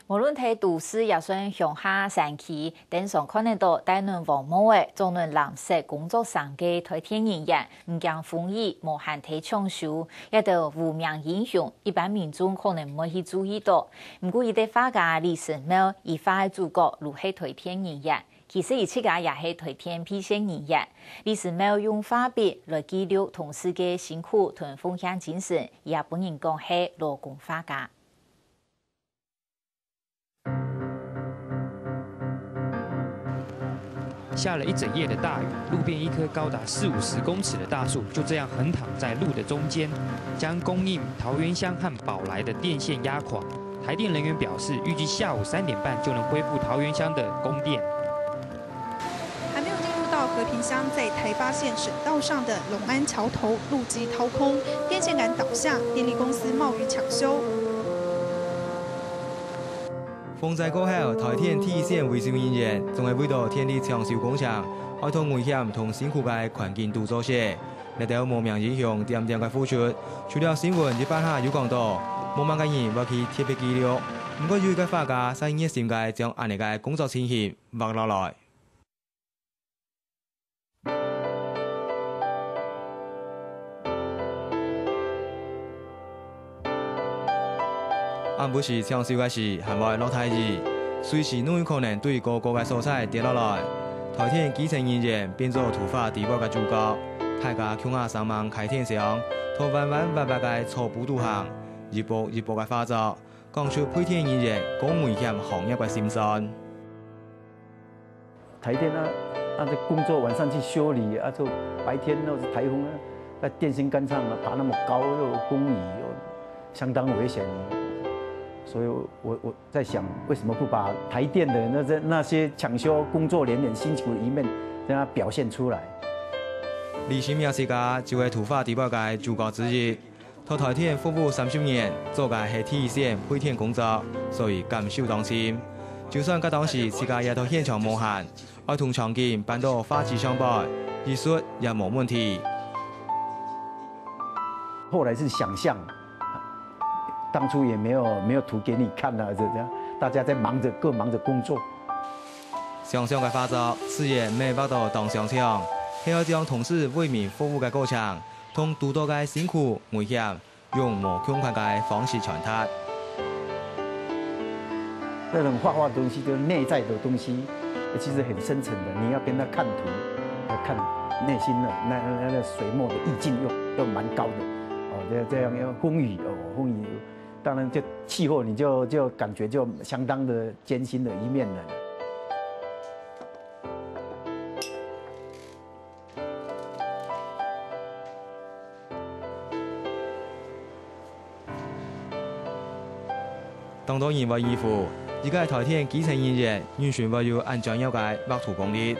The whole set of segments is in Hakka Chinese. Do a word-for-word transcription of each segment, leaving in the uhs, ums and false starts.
無論在都市也算鄉下山區，頂常看得到戴等黃帽仔、著等藍色工作衫个台電人員，毋驚風雨，無閒在搶修。這兜無名英雄，一般民眾可能毋會去注意到。毋過，佢个畫家李時茂，佢畫个主角就係台電人員。其實佢自家也係台電備選人員。李時茂用畫筆來記錄同事个辛苦同奉獻精神，也分人講係勞工畫家。 下了一整夜的大雨，路边一棵高达四五十公尺的大树就这样横躺在路的中间，将供应桃园乡和宝来的电线压垮。台电人员表示，预计下午三点半就能恢复桃园乡的供电。还没有进入到和平乡，在台八线省道上的龙安桥头路基掏空，电线杆倒下，电力公司冒雨抢修。 風災過後，台電第一線維修人員總係為著電力搶修工程，愛同危險同辛苦个環境度做事。這兜無名英雄點點个付出，除了新聞一般下有講到，無麼个人會去特別記錄。毋過有一個畫家，煞熱心个將恁呢个工作情形畫落來。 暗晡時搶修个時，還會落大雨，隨時攏有可能對高高个所在跌落來。台電基層人員變做塗畫底背个主角，大家共下生猛㧡電箱，在彎彎斡斡个草埔肚行，一步一步个畫作，講出配電人員高危險行業个辛酸。 台電啊，啊，这工作晚上去修理啊，就白天那是台风啊，在电线杆上啊，爬那么高，又风雨，又相当危险。所以我我在想，为什么不把台电的那些那些抢修工作人员辛苦的一面，让它表现出来？李新苗自家就係涂化地表个主角之一。 在台電服務三十年，做个係第一線配電工作，所以感受當深。就算該當時自家也在現場無閒，愛同場景搬到畫紙上背，一術也無問題。後來是想象，當初也沒有沒有圖給你看啊，這樣大家在忙著各忙著工作。想像个畫作，自然毋係畫到當想像，係愛將同事為民服務个過程，同堵到个辛苦、危險， 用無共款个方式傳達。那種畫畫的東西，就是內在的東西，其實很深層的。你要跟他看圖，要看內心的那那那水墨的意境又又蠻高的。哦，這這樣要風雨哦，風雨，當然就氣候你就就感覺就相當的艱辛的一面了。 當多人會疑問，一個台電基層人員，仰會有恁專業个畫圖功力。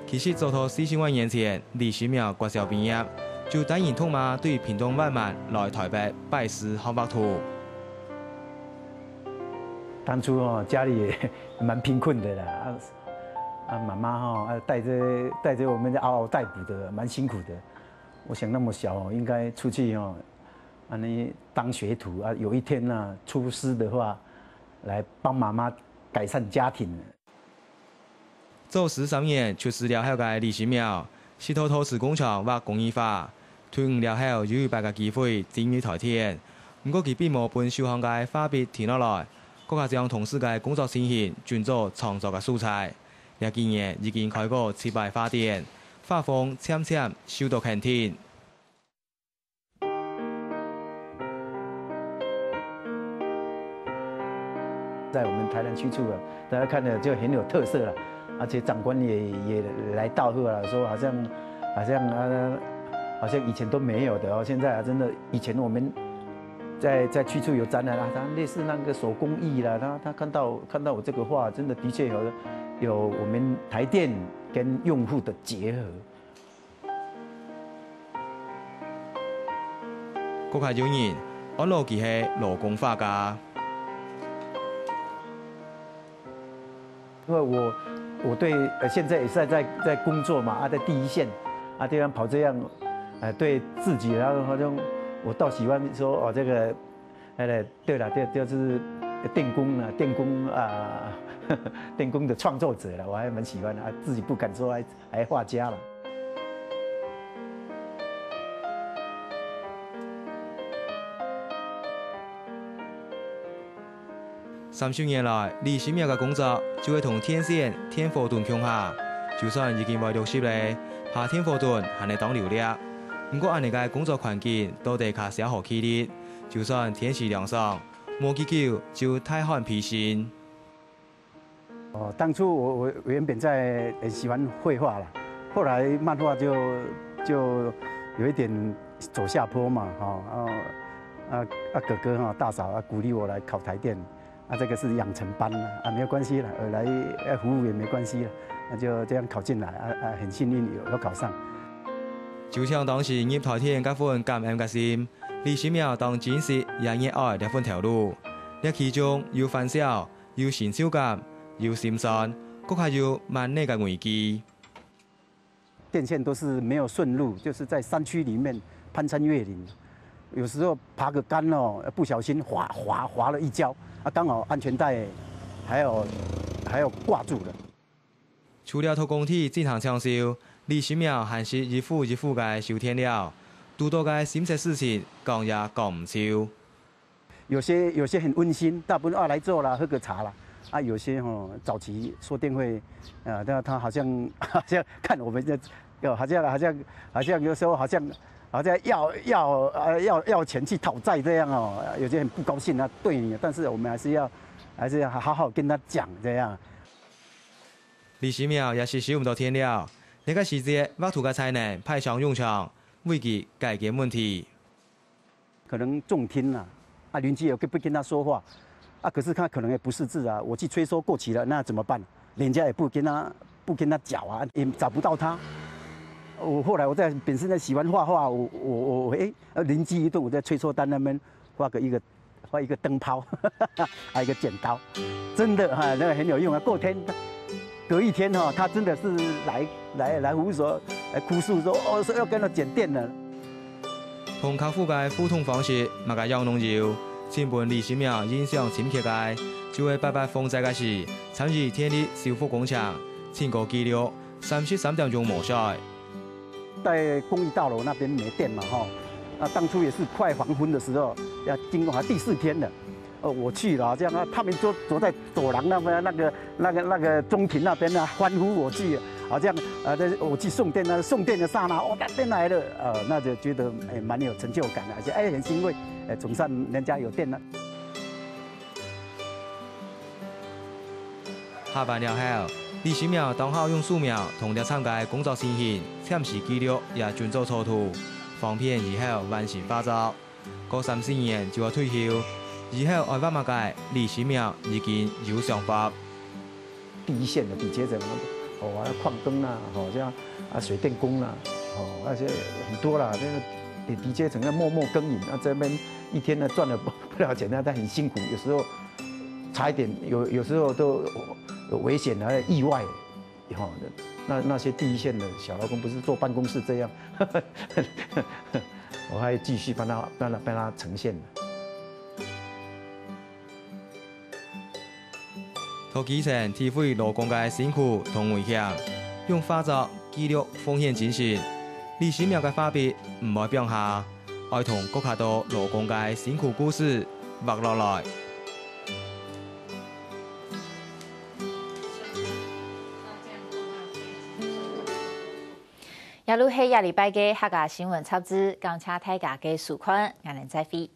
其實早在四十外年前，李新苗國小畢業，就單人獨馬對屏東萬巒來台北拜師學畫圖。當初哦，家裡也蠻貧困的啦，啊，啊，媽媽哈，啊，帶著帶著我們嗷嗷待哺的，蠻辛苦的。我想那麼小哦，應該出去哦， 恁呢當學徒啊，有一天啊，出師的話，來幫媽媽改善家庭。做師三年出師了後个李新苗，係在陶瓷工廠畫工藝畫，退伍了後有一擺个機會進入台電，毋過佢並無分手項个畫筆停落來，閣較將同事个工作情形轉做創作个素材。這幾年已經開過七擺畫展，畫風漸漸受到肯定。 在我們台南區處啊，大家看了就很有特色了，而且長官也也來道賀了，說好像好像啊，好像以前都沒有的哦，現在啊，真的以前我們在在區處有展覽啊，他類似那個手工藝啦，他他看到看到我這個畫，真的的確有有我們台電跟用戶的結合。 閣較有人安到佢係勞工畫家。因為我我對呃現在也是在在在工作嘛，啊，在第一線，啊，這樣跑這樣，呃，對自己，然後好像我倒喜歡說哦，這個，哎，對了，對，就是电工呢，电工啊，电工的创作者了，我还蛮喜欢的啊，自己不敢说还还画家了。三十年來，李新苗个工作就係同電線、電火等共下，就算已經會六十咧，爬電火等還係當流力。毋過恁呢个工作環境到底較消耗氣力，就算天時涼爽，無幾久就大汗披身。 哦，当初我我我原本在呃喜欢绘画啦，后来漫画就就有一点走下坡嘛，哈、啊啊啊哥哥哈、大嫂啊鼓励我来考台电，啊这个是养成班啊，啊没有关系了，呃来要服务也没关系了，那就这样考进来啊啊很幸运有有考上。就像當時入台電該份感恩个心，李新苗當真實也熱愛這份頭路。這其中有歡笑， 有成就感，有心酸，閣還有萬年个危機。电线都是没有顺路，就是在山区里面攀山越岭，有时候爬个杆哦，不小心滑滑滑了一跤，啊，刚好安全带还有还有挂住了。除了在工地進行搶修，李新苗還係一戶一戶个修電了，堵到个心塞事情講也講毋透。 有些有些很温馨，大部分啊来坐啦，喝个茶啦。啊，有些吼，早期说电话，啊，他他好像好像看我们这，有好像好像好像有时候好像好像要要呃要要钱去讨债这样哦，有些很不高兴啊，对你，但是我们还是要还是要好好跟他讲这样。李新苗也是收毋到電了，這个時節畫圖个才能派上用場，為佢解決問題。 可能重聽啦，啊，鄰居也不跟他说话，啊，可是他可能也不识字啊，我去催收过期了，那怎么办？人家也不跟他不跟他缴啊，也找不到他。我后来我在本身在喜欢画画，我我我我哎，呃邻居一顿，我在催收单那边画个一个画一个灯泡，还有一个剪刀，真的哈，那个很有用啊。过天隔一天哈，他真的是来来来服务所来哭诉说，哦，说要跟他剪电了。 同客戶个互動方式，麼个樣攏有。盡分李新苗印象深刻个，就係八八風災个時，參與電力修復工程，盡高紀錄三十三點鐘無水。在公寓大楼那边没电嘛，哈，那当初也是快黄昏的时候，要经过，好像第四天了。 哦，我去了，这样啊，他们都走在走廊那边那个那个那个中庭那边啊，欢呼我去，好像啊，这我去送电啊，送电的刹那，哦，他电来了，呃，那就觉得哎蛮有成就感的，而且哎很欣慰，哎，总算人家有电了。下班了後，李新苗當好用素描同這站个工作情形，暫時記錄也準做草圖，方便以後完成畫作。 過三四年就愛退休，以後愛畫麼个，李新苗已經有想法。第一線的底阶層，哦，啊，矿工啦，哦，像啊水电工啦，哦，那些很多啦，那个底底阶层要默默耕耘，那这边一天呢赚了不不了钱，那他很辛苦，有时候差一点，有有时候都有危险的意外。 以后那那些第一线的小劳工不是坐办公室这样，我还继续帮他帮他帮他呈现。在基层體會勞工个辛苦同危險，用畫作記錄奉獻精神。李新苗个畫筆毋會放下，愛同更加多勞工个辛苦故事畫落來。 這就係這禮拜个客家新聞雜誌，感謝大家个收看，𠊎等再會。